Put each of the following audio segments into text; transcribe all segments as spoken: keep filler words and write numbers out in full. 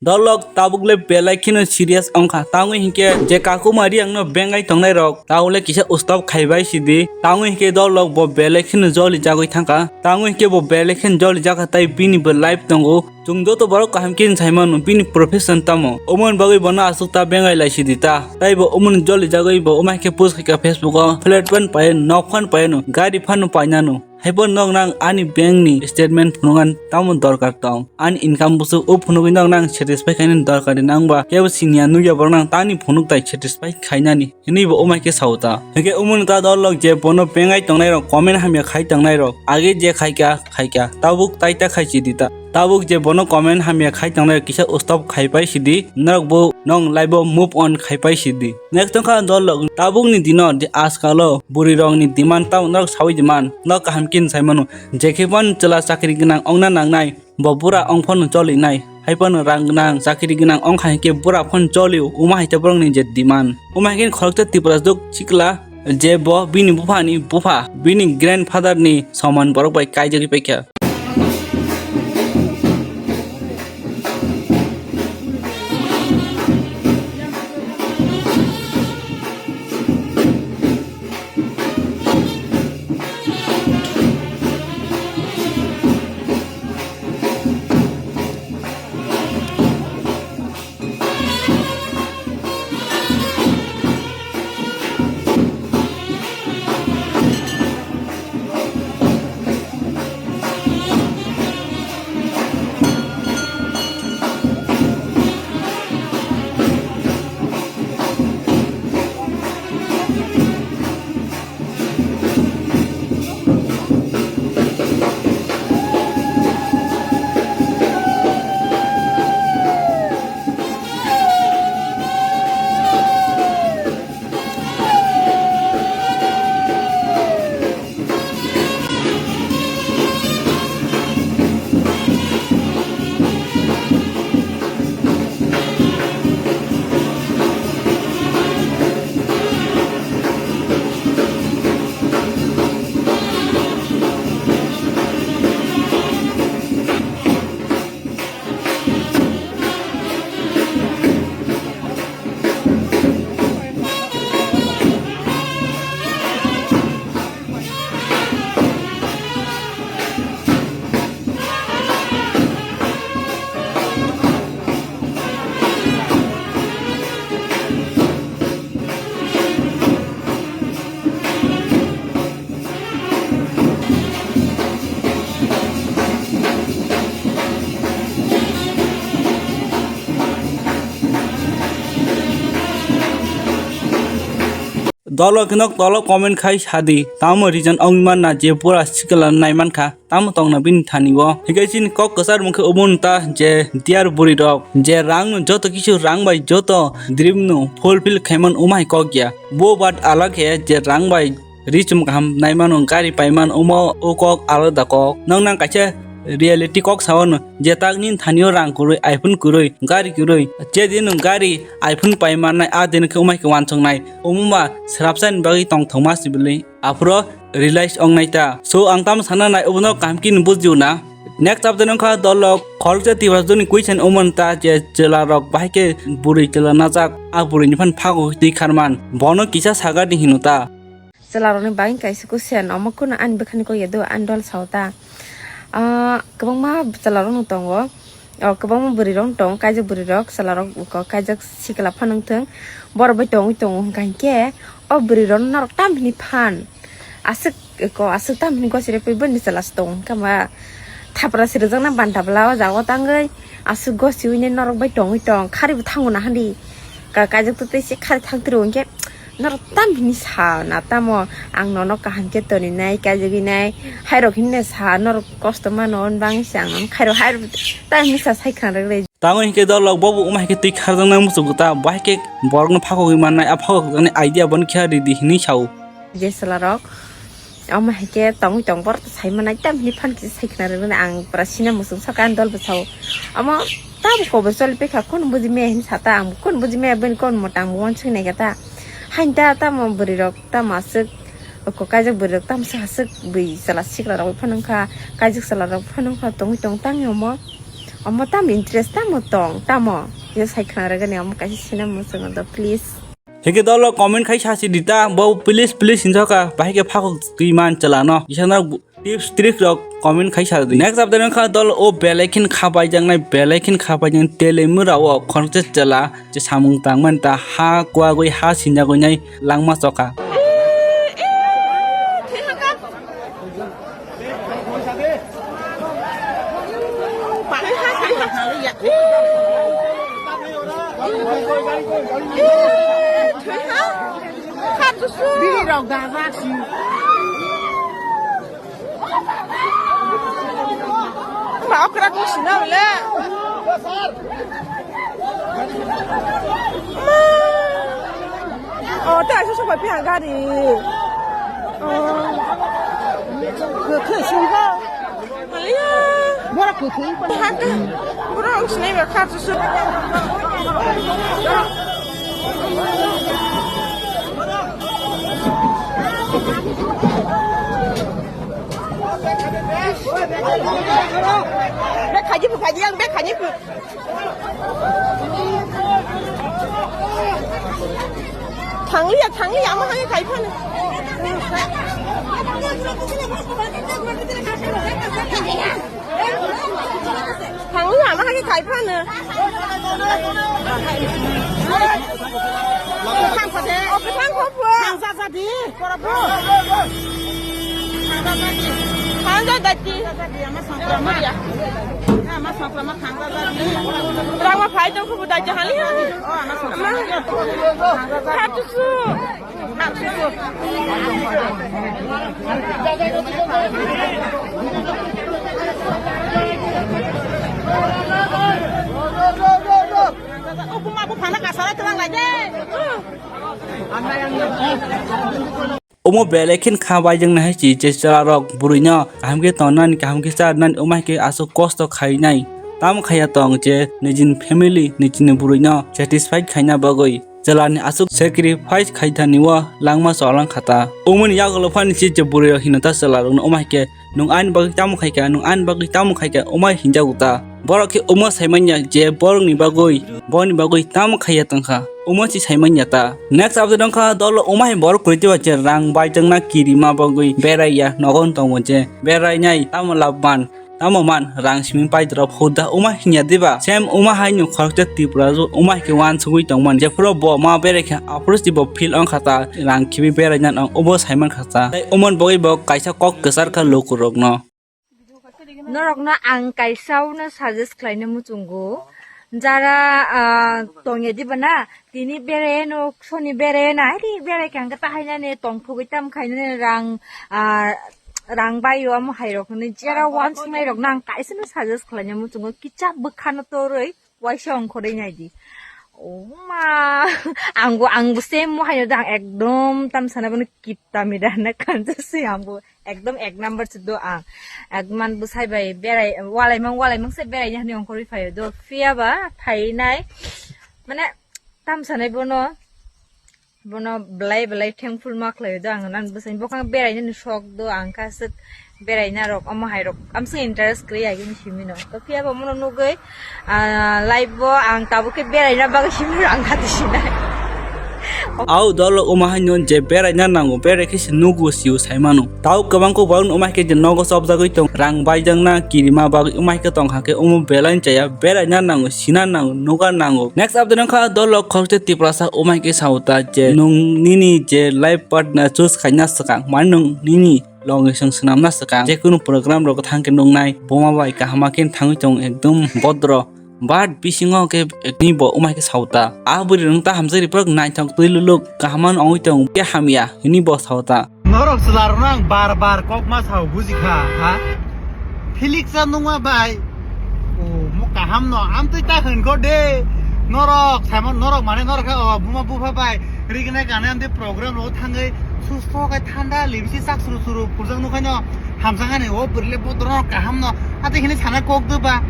Dolok tabuk le belai kheno serious wngkha. Tangwi hinkhe je kakuma Riyang no bengai tongnai rok, tabuk le kisa stop khaibai sidi. Tangwi hinkhe dolok bo belai kheno joli jagwi thangkha. Tangwi hinkhe bo belai kheno joli jakha tai bini bo life tongo. Chwng joto borok kaham khe saimano bini profession tamo. Omoni bagwi bono aswk ta bengai lai sidi ta. Tai bo omoni joli jagwi bo wngma khe post khaikha Facebook o, flat phan paino, nok phan paino, gari phano painano. Haibo nok nang ani bank ni statement phunukna tamo dorkar tong. Ani income busu o phunugwi nok nang satisfy khainani dorkar di nang ba kebo siniya nukya borok nang tani phunuk tai satisfy khainani. Hinwi bo omai khe sao ta. Hingke umuni ta dolok je bono bengai tongnai rok, comment hamya khai tongnai rok, age je khaikha khaikha, tabuk taita khai sidi ta. Tabuk je bono comment hamya khai tongnai rok kisa stop khaipai sidi, norok bo nong life o move on khaipai sidi. Next wngkha dolok tabukni dino je ajkalo bwrwi rokni demand tamo norok sawi demand, nok kaham khe saimano, jekhe phano chwla chakri gwnang ongna nangnai, bo bura ong phano cholinai, hai phano rang gwnang, chakri gwnang ong kha hinkhe bura phano cholio, uma hai khe borokni je demand. Uma hinkhe khoroksa Tiprasduk sikla je bo bini buphani bupha, bini grandfather ni soman borok bai kaijagwi paikha. Dolo kheno tolo comment khai sadi, tamo reason wngwi manna je pura sikla naimankha, tamo tongna bini thani o. Hikai chini kok kwchar mungkhe omo ta je dear buri rok, je rang no joto kisu rang bai joto dream no fulfill khaiman umai kok ya. Bo bat alak he je rang bai Ri chum kaham naimano gari paiman omo o kok alada kok. Nong nang kaisa reality kok sao no je tak nini thani o rang kwrwi, iPhone kwrwi, gari kwrwi. Je din nwng gari, iPhone paimanai a din khe umai khe wansuknai. Omo ba swrapsa ni bagwi tongthokma sibili. Aphuru realize wngnai ta. So ang tamo sana nai obono kaham khe ni bujio na. Next update wngkha dolok khoroksa Tiprasduni question omo ta je chwla rok bahai khe bwrwi chwla najak a bwrwi ni phan phago twi kharman. Bono kisa sagadi hino ta. Chwlarokni bagwi kaisa question, omo kunu ani bwkhani kok ya do, ani dol sao ta. Ah, kwbangma chwlarokno tongo, o, kwbangma bwrwirokno tongo, kaijak bwrwirok chwlarok ko kaijak sikla phano wngthwng, borok bai tongwi tongo hwnkha hinkhe o bwrwirokno norok tamhini phan aswk ko aswk tamhini gosirepui bwrwini chwla se tongo hwnkha ma thapra se rwjaknai banta bwla o jaga o tangwi aswk gosiwi norok bai tongwi tong, kharibo thango nahadi ka-, kaijak twtwi se khari thangtwrw hinkhe. Norok tam hini sa na tamo ang nono kaham khe toni nai kaijagwi nai, hairok hini sa norok kosto mano hwn bangwi se ang nono khairok hairok tam hini sa sai khna rwgwi. Tamo hinkhe dolok bobo wngma hinkhe twi kharjaknai muchuk ta, bo haikhe borokno phakogwi mannai, a phakokjaknai idea bono khe ridi hinwi sao. Je chwlarok omo haikhe tongwi tong borok sai manai tam hini phan kisa sai khna rwgwi ang pura sina muchung saka ang dol bwsao. Omo Tamo kobor choli pekha, kono buji maya hini sata ang, kono buji maya bini kono mota ang wansuk nai khe ta. Hain ta tamo bwrwi rok tamo aswk, oko kaijak bwrwi rok tamo aswk bwi chwla sikla rok phano wngkha, kaijak chwla rok phano wngkha, tongwi tong tang omo. Omo tam interest tamo tong, tamo? Yo sai khna rwgani omo kaisa sina muchungo do, please. Hike dolo comment khai sasi dita, bo please, please hinjoka, bahai ke phakok twi man chalano. Isana tips trick rok comment khai sa di. Next update wngkha dolo o belai khin khabai jangnai, belai khin khabai jang tele mura o khoroksa chela je samung tangmani ta ha kuagwi ha sinjagwi nai langma choka. Bini rok dajak si. Ma okra ko sina wala. Ma. Oh, ta aso sobai phi ang gari. Oh. Ko thoi sung ba. Maliya. Bora ko thoi ba. Haka. Bora ang sinai ba kha su. Be khaji phu, khaji ang be khaji phu. Thangliya, thangliya, ama hai khai phano. Thangliya, ama hai khai phano. Oke, thang kho de. Oke, thang kho phu. Thang sa sa di. Thangja dati. Rangma phai tong khubu dati hali ha. Khatusu. Omo belai khin kha bai jeng nahai chi je chwla rok bwrwi no kaham khe tong nani, kaham khe cha nani, omo hai khe aswk kosto khai nai. Tamo khaiya tong je nijini family, nijini bwrwi no satisfied khaina bagwi chwla ni aswk sacrifice khai thani o langma cholang kha ta. Omo ni yagulo phani si je bwrwi rok hino ta chwla rok no, omo hai khe Nwng ani bagwi tamo khai kha, nwng ani bagwi tamo khai kha, omo hinjago ta. Borok khe omo saimanya je borokni bagwi, boni bagwi tamo khaiya tongkha, omo se saimanya ta. Next update wngkha dolo omo hai borok kwrwi twiba je rang bai tongna kirima bagwi beraiya nogo wng tongo je berainai tamo labh man, tamo man rang simi paidrop hoda omo hinya diba? Same omo hai no khoroksa Tripura o omo hai khe wansugwi tongmani jephuru bo ma berai kha aphuru se bo feel wngkha ta rang khibi beraina nang obo saiman kha. Tei omoni bagwi bo kaisa kok kwchar kha lukurokno. Norokno ang kaisa uno suggest khlaina muchungo. Jara, ah, tongya diba na, tini beraino, soni beraino, ari berai kha hwnkhe tahainani tongthogwi tam khainani rang, ah, rang baio amo hairok hinwi jera wansuknairokno ang kaisano suggest khlaina muchungo. Kicha bwkhano torwi waisa ongkhorwi naidi. O ma, angbo, angbo same mo haino da, ang ekdom tam sana bono kitta mida na kanjasi angbo ekdom ek number se do ang. Ekman bwsai bai berai, walaimang, walaimang se beraina hinwi ongkhorwi phaio do. Phiya ba phainai, mane, tam sanai bono, bono belai belai thankful ma khlaio do ang. Nang bwsai bokang beraina ni sok do ang kha sik beraina rok, omo hai rok amswk interest kwrwi agini simi no. To phiya bo mono nugwi, ah, live bo ang tabuk khe beraina bagwi simi rang khati sinai. Au dolo omo hai no je beraina nango, berai khe se nugo sio sai mano. Tau kwbang kok borok omo hai khe je nogo chopjagwi tong, rang baijakna kirima bagwi omo hai khe tong kha khe omo belai chaya beraina nango, sina nango, nuga nango. Next update wngkha dolo khoroksa Tiprasa omo hai khe sao ta je nwng nini je life partner choose khaina swkang, mane nwng nini Longwi chwng swnamna swkang, je kunu program rogo thang khe nuknai, buma bai kaham khe thangwi tongo, ekdom bodro. But bisingo khe ni bo umai khe sauta. A bwrwi rok ta hamjak ri phuru naithok twi luluk kaham wngwi tongo, khe hamya hwnwi bo sauta. Norok chwla rokno ang bar bar kok ma sao, buji kha, ha? Felix sa nungma bai. O, mo kaham no, amtwi ta hwn kho de. Norok, Simon, norok mane norok khe, o, buma bupha bai. Rignai kanai amtwi program rogo thangwi, susto khe thanda, libisi sak suru suru, purjak nukhaino, hamjakani, o, bwrwile bodorno kaham no, ate hini sana kok dwba,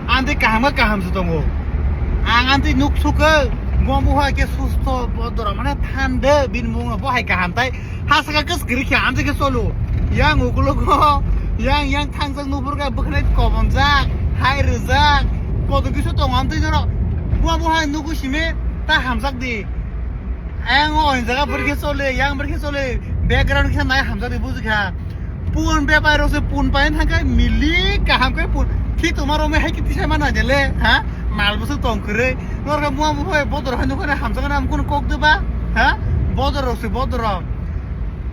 amtwi kaham khe kaham se tongo. Ang amtwi nuk sukhe, buma bupha khe susto, bodoro mane thanda, bini mungno bo hai kaham tai. Ha saka kwskwrwi khe amtwi khe cholo. Yang ukulogo, yang, yang thangjak nuphurkha bwkhwnai kobonjak, hai rwjak, Kodo kisu tong am twi jorok. Bua bua hai nugu simi ta hamjak di. Ayang o jaga berkhe chole, yang berkhe chole. Background khe nai hamjak di bujikha. Pun bepai rok se pun pai thangkai milik kaham kai pun. Khi tomar ome hai ki tisai mana jele, ha? Mal busu tong kre. Nor ka bua bua hai bodor hai nukhane hamjak na am kun kok de ba, ha? Bodor rok se bodor rok.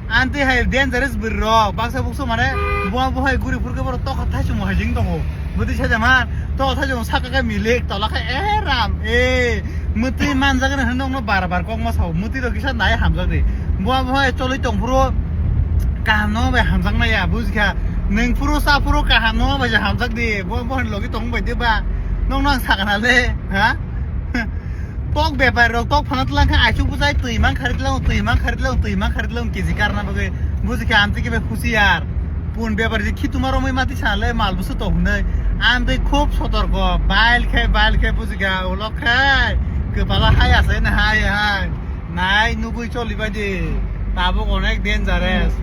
Anti hai dangerous bwrwi rok, baksa buksa mane buha buhai guri phurkhe borok tokha thaichung hai jing tongo. Bwtwi sajama tokha thaichung saka khe milik tola khe e ram e. Mwtwi manjak nai hwnwi nokno bar bar kokma sao. Mwtwi rok kisa nai hamjak di. Buha buhai cholwi tong phuru kaham no bai hamjak nai ya bujikha. Nwng phuru sa phuru kaham no bai hamjak di. Buha buhai logi tong bai de ba. Nokno ang sakana le, ha? Tok bepari rok tok phana tlang khe aichuk bwchai twi man khari tlang, twi man khari tlang, twi man khari tlang kg karna bagwi buji khe amtwi khe bai husiar. Pun bepari je khitu ma romwi mati sana le mal busu tok hwnwi. Amtwi khub sotorko, bail khe, bail khe buji kha, ulok khe kwpala hai asai na hai hai. Nai nugui choli bai di. Tabuk onek dangerous.